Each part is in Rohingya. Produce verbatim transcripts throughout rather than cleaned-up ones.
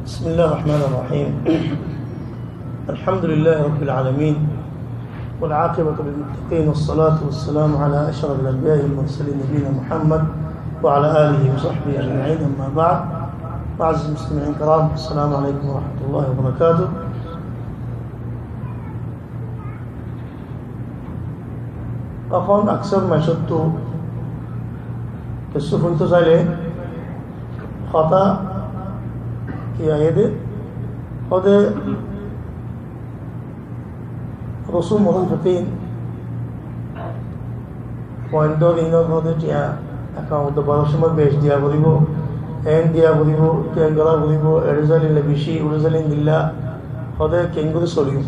بسم الله الرحمن الرحيم. الحمد لله رب العالمين، والعاقبة للمتقين، والصلاة والسلام على أشرف الأنبياء والمرسلين نبينا محمد وعلى آله وصحبه أجمعين. أما بعد، معزز المستمعين الكرام، السلام عليكم ورحمة الله وبركاته. Ehón aksar manúcottu kessú fúnito sailé hotá ki aiyé dé, hóde rusum munafikin, point dóri inor hóde tiañ account boro somot beci diya foribó, en diya foribó, ken gora foribó, ere zailé beci, ore zailé dilla, hóde kengori soliyum.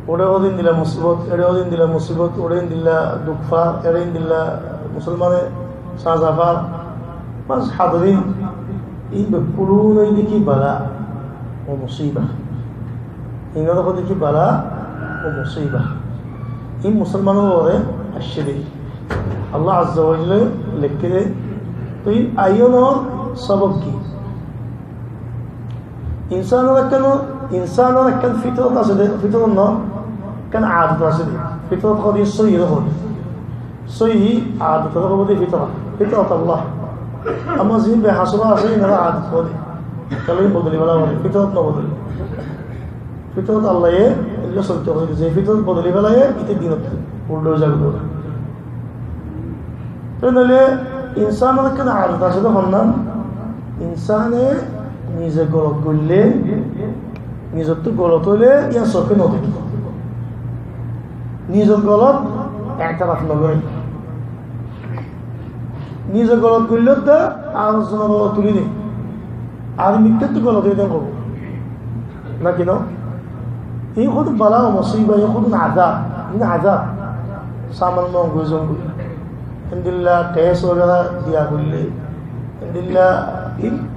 Ore hodin dilla musibot, ere hodin dilla musibot, ore dilla duk far, ere dilla musolmane saza far. Bas, hadirin, in bekkún óilde ki bala o musiba. Inore hóde ki bala o musiba. In musolmanor uore aiccé dé. Allah Azza wa Jalla lekké dé. Toi in aiyonor sabab ki? Insanor ekkán, insanor ekkán fitrot asé dé, fitrot no, ekkán adot asé dé. Fitrot hoó dé sóiyi hoó dé. Sóiyi adot hoó dé fitrot. Fitrot Allah. Amma zin behasura asé, inore adot hoó dé. Kiyólla in bodoli fela hoó dé, fitrot no bodole. Fitrot Allaye, illa sóiyi hoó dé, ze fitrot bodoli felaile, ite dinot ulda ói zaibo. Te noile insanor ekkán adot asé dé, honnán, insane nize golot goille, nizottú golot óile, yián sóke no deké. Nizor golot eteraf no goré. Nize golot goille dé, ar zonor golot tuli dé. Ar mikká ttu golot óile dé hobo. Naki no? In hodún bala o musiba, in hodún azab, in azab. Saman mongoi zongoi. Endilla kes wagera diya goille. Endilla in,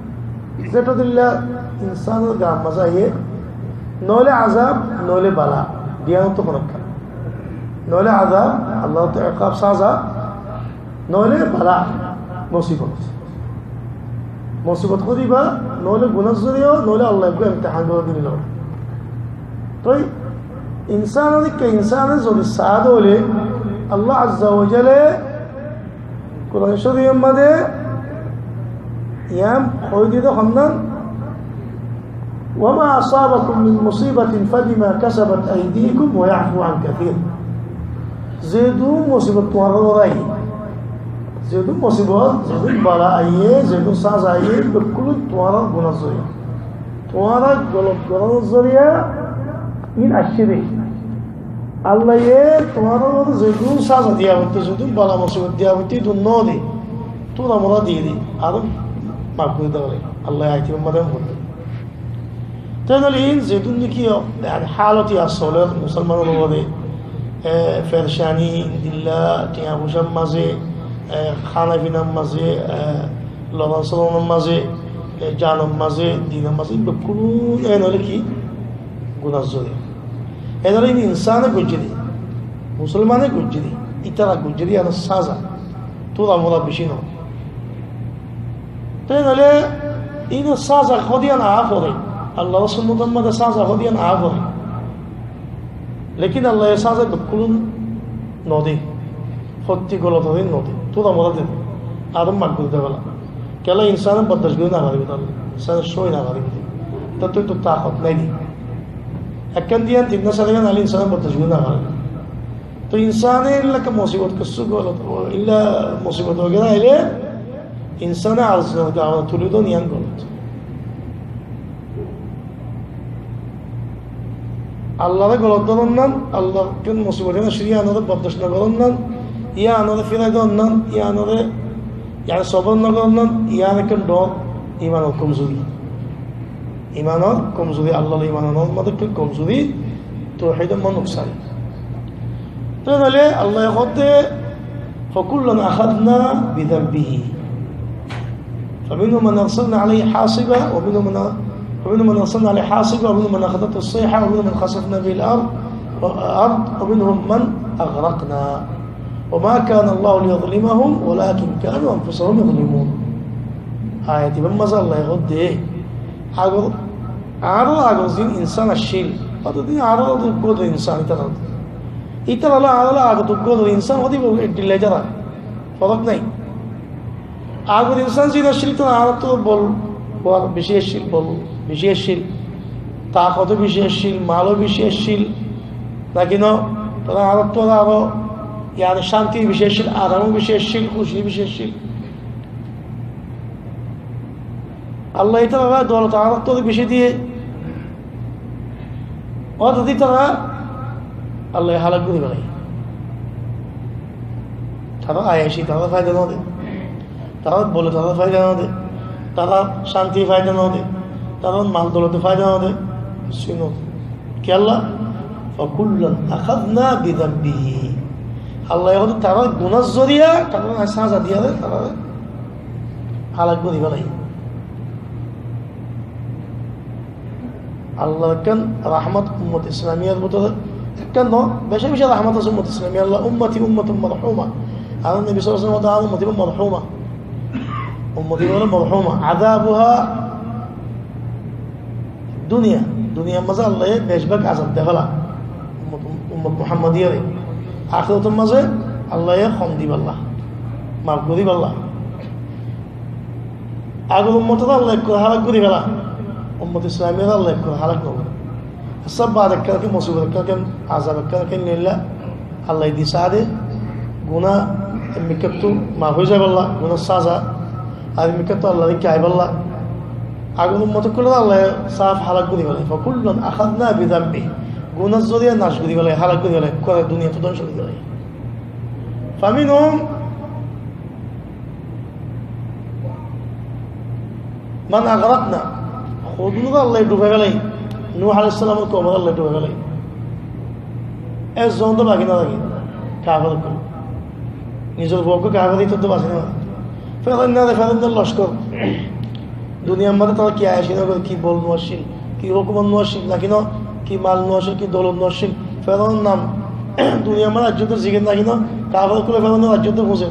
zeto dilla insanor gar maze aiye. Noile azab, noile bala. Diyan ottu honokka. Noile azab, Allah ottu ekab saza. Noile bala, musibot. Musibot hodiba, noile gunar zoriya, noile Allah ekbar imtihan gorí dilo. Toi insane ki, insane zodi saá de óile, Allah Azza wa Jalla Kuran Corifor maze yián hoi diye de honnán, وما أصابكم من مصيبة فبما كسبت أيديكم ويعفو عن كثير. Zedún musibot tuáñrar uore aiye, zedún musibot, zedún bala aiye, zedún saza aiye, bekkún tuáñrar gunar zoriya. Tuáñra golot goronor zoriya in aiccé de. Allaye tuáñrar uore zedún saza diya forito, zedún bala musibot diya forito, idún no de. Tura mura diye de, aró maf gorí de bole. Allaye ayat or maze hoó de. Te noile in zedún niki, yáni, halot yián soler, musolmanor uore, e, ferecani, dilla, tiañ foicar maze, e, hána finar maze, e, loran solonor maze, e, janor maze, dinor maze, bekkún, e, noile ki? Gunar zoriya. E noile in insane goijje de, musolmane goijje de, itara goijje de, yián saza. Tura mura beci no. Te noile in saza hodiyan a fore, Allahr sunnot or maze saza hodiyan a fore. Lekin Allaye saza bekkún no de. Fottí golot ore no de. Tura mura de. Aró maf gorí de bole. Kiyólla insane bordac gorí no faribo, tar insane sói no faribo. Tar to, to takot nai de. Ekkán diyan tinna sariyan aile insane bordac gorí no faribo. To insane illa musibot kessú golot, illa musibot wagera aile insane ar zonor gare tuli don, yián golot. Allahr golot dóron nan, Allahr ekkán musibot yián asé, yián ore bordac no goron nan, yián ore firai don nan, yián ore, yáni, sobor no goron nan, yián ekkán dor imanor komzuri. Imanor komzuri, Allahr imanor maze komzuri, tauhidor maze nuksani. Te noile Allaye hoó de, فكلا أخذنا بذنبه فمنهم من أرسلنا عليه حاصبا ومنهم من، فمنهم من أرسلنا عليه حاصبا ومنهم من أخذته الصيحة ومنهم من خسفنا به الأرض، الأرض ومنهم من أغرقنا وما كان الله ليظلمهم ولكن كانوا أنفسهم يظلمون. Ayat ibár mazé Allaye hoódde, agor, añárar agor zin insán accíl, ótodin añárar uggwá dóilla insán ítara. Ítara loi añárar agor uggwá dóilla insán hoódde ibá ek dóilla ítara. Forók nái. Agor insán zin accíl, ítara añárattú bol, bol beci accíl, bol beci accíl, takot beci accíl, mal beci accíl, naki no? Tará añárattú aró, yáni, cánti beci accíl, aram beci accíl, kúci beci accíl. Allaye ítararé doulot añárattú beci diyé. Ótodin ítara Allaye hálak gorí félaiye. Tará ayaci tará faida no de. Tará bole tará faida no de. Tará cánti faida no de. Tará mal doulote faida no de. Kiyólla? فكلا أخذنا بذنبه. Allaye hoódde tarár gunar zoriya, tarár sáza diyaré, tararé hálak gorí félaiye. Allar ekkán rahmot ummot Islamiyar bútore, ekkán no, beci beci rahmot asé ummot Islamiyar. أمتي أمة مرحومة. Añárar Nobi sallallahu alaihi wasallam hoódde, añárar ummot ibá marhuma. Ummot ibá marhuma. عذابها الدنيا. Duniyar mazé Allaye beci bák azab de féla ummot, ummot Muhammadiyaré. Akérator mazé Allaye hom dibálla, maf goríballa. Agor ummotoré Allaye ekkuwar hálak gorí féla, ummot Islamiyaré Allaye ekkuwar hálak no goré. Asá, baade ekkán ki musibot, ekkán ki azab, ekkán ki nilla, Allaye di saá de, guná emmikkáttú maf ói zaibálla, guná sáza, ar emmikkáttú Allar ki aibálla. Agor ummot ókkolore Allaye sáf hálak gorí féla. فكلا أخذنا بذنبه. Gunar zoriya nac gorí féla, hálak gorí féla, ekkuwar duniyattú dóngco gorí féla. فمنهم من أغرقنا. Hodún Allaye dubái félaiye. Nuh alaihissalamor koumoré Allaye dubái félaiye. Ezzon dó baki no táke. Kafer ókkol. Nizor fua ókkol kafer, ítar dó basi no fare. Ferawunor, Ferawunor lockor. Duniyar mazé tará ki ayaci no gorér, ki bol no accíl, ki hókumot no accíl, naki no, ki mal no accíl, ki doulot no accíl. Ferawunor nam duniyar mazé raijjottu zikir naki no, kafer ókkole Ferawunor raijjottu fúñse.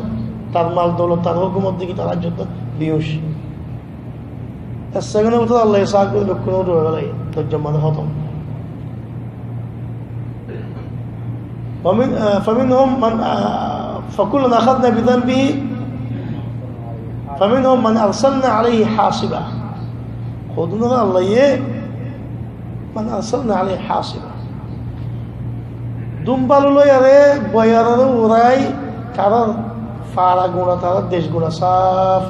Tar mal doulot, tar hókumot dekí tar raijjottu biyuc. Ek sekenor bútore Allaye sáf gorí bekkúnore dubái félaiye, doijjar mazé hótom. ومن، آه، فمنهم من، آه، فكلا أخذنا بذنبه، فمنهم من أرسلنا عليه حاصبا. Hodúnore Allaye من أرسلنا عليه حاصبا. Dúmbalu loiyaré, boiyaroré urai, tarár fara gura, tarár dec gura sáf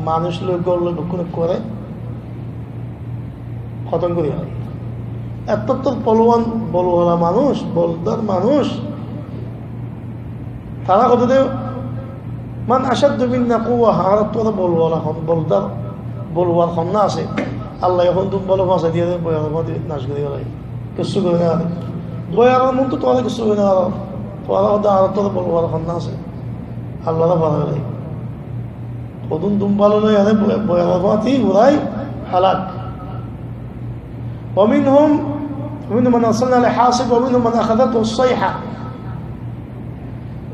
manúic loi, gór loi, bekkún ekkuware hótom gorí félaiye. Ettóttu polwan, bolwala manúic, boldar manúic, tará hoódde, من أشد منا قوة, añárattú aró bolwala hon, boldar, bolwar hon asé. Allaye ehón dúmbalu fáñsai diyé de, boiyaror fúañti nac gorí félaiye. Kessú gorí no fare. Boiyaror muntu tuáñra kessú gorí no faro. Tuáñra hoódde añárattú aró bolwar hon asé. Allaré fúañti félaiye. Hodún dúmbalu loiyaré boiyaror fúañti urai hálak. ومنهم، ومنهم من أرسلنا عليه حاصبا، ومنهم من أخذته الصيحة،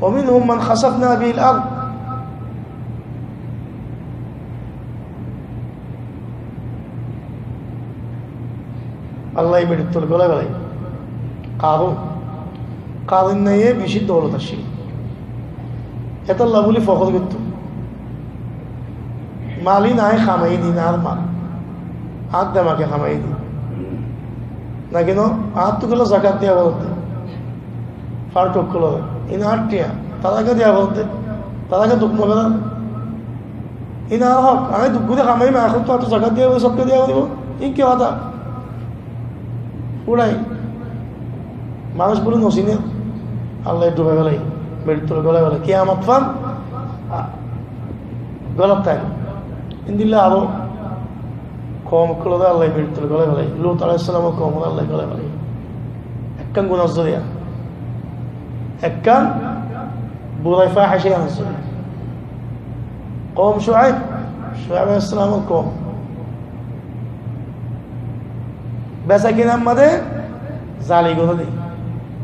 ومنهم من خسفنا به الأرض. Allaye meçittu gólai félaiye. Karun. Karun naye beci doulot accíl. Hétolla buli fokor goittó. Mal ín añí hamaiyí de, ín añár mal. Añár demake hamaiyí de. Naki no, añáttu kiyólla zakat diya foredde. Fáñti ókkolore. Ín añár thiañ. Tará ke diya foredde. Tará ke duk no gorer. Ín añár hók. Añí duk gorí hamaiyí, añáttu zakat diya foribo, sodaka diya foribo. Ín ki hotá? Uçai. Manúic buli no siné, Allaye dubái félaiye, meçittu gólai félaiye. Kiyamot fán, a, gólai táibo. Endilla aró koum ókkolore Allaye meçittu gólai félaiye. Lut alaihissalamor koumoré Allaye gólai félaiye. Ekkán gunar zoriya. Ekkán burai fáhica yián asé. Koum Cuaib, Cuaib alaihissalamor koum. Besa kinar mazé zali goré de.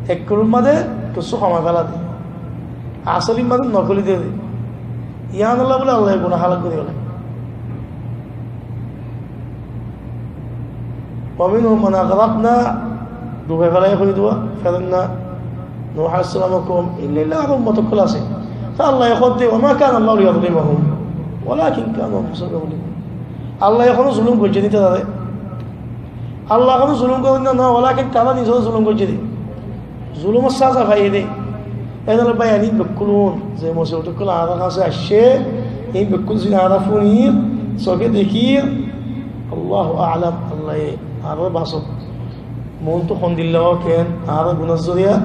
Ekkulur mazé kessú homa féla de. Asolir mazé nokoli de de. Yiánolla buli Allaye guna hálak gorí félaiye. ومنهم من أغرقنا, dufai félai hoi dua, felanna, Nuh aláihis salam kóm, illa illa ar ummat ókkol asé. Te Allah ye hoódde, وما كان الله ليظلمهم ولكن كانوا أنفسهم يظلمون. Allah ye honó zulum goijjé dé tarare. Allah honó zulum goijjé dé no, walakin tará nizoré zulum goijjé dé. Zulumor saza faiyé dé. Ede loi bái, iín bekkún ze musibot ókkol añárar hañsé aiccé, iín bekkún zin añára fúnir, soké dekír, Allahu a'lam, Allah ye añára basók. Muúntu hondilla ó ken, añára gunar zoriya,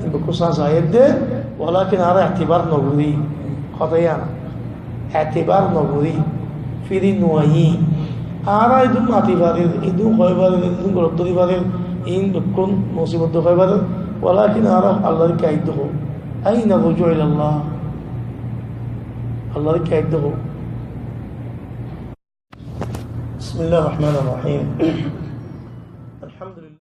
iín bekkún saza aiyér dé, walakin añára etibar nogorí, hotá yián. Etibar nogorí, firi nuaiyí. Añára edún mati farir, edún hoi farir, edún gorot dóri farir, iín bekkún musibot dóri farir, walakin añára Allar ki aiddo hó. أين الرجوع إلى الله؟ Allar ki aiddo hó. بسم الله الرحمن الرحيم. الحمد لله.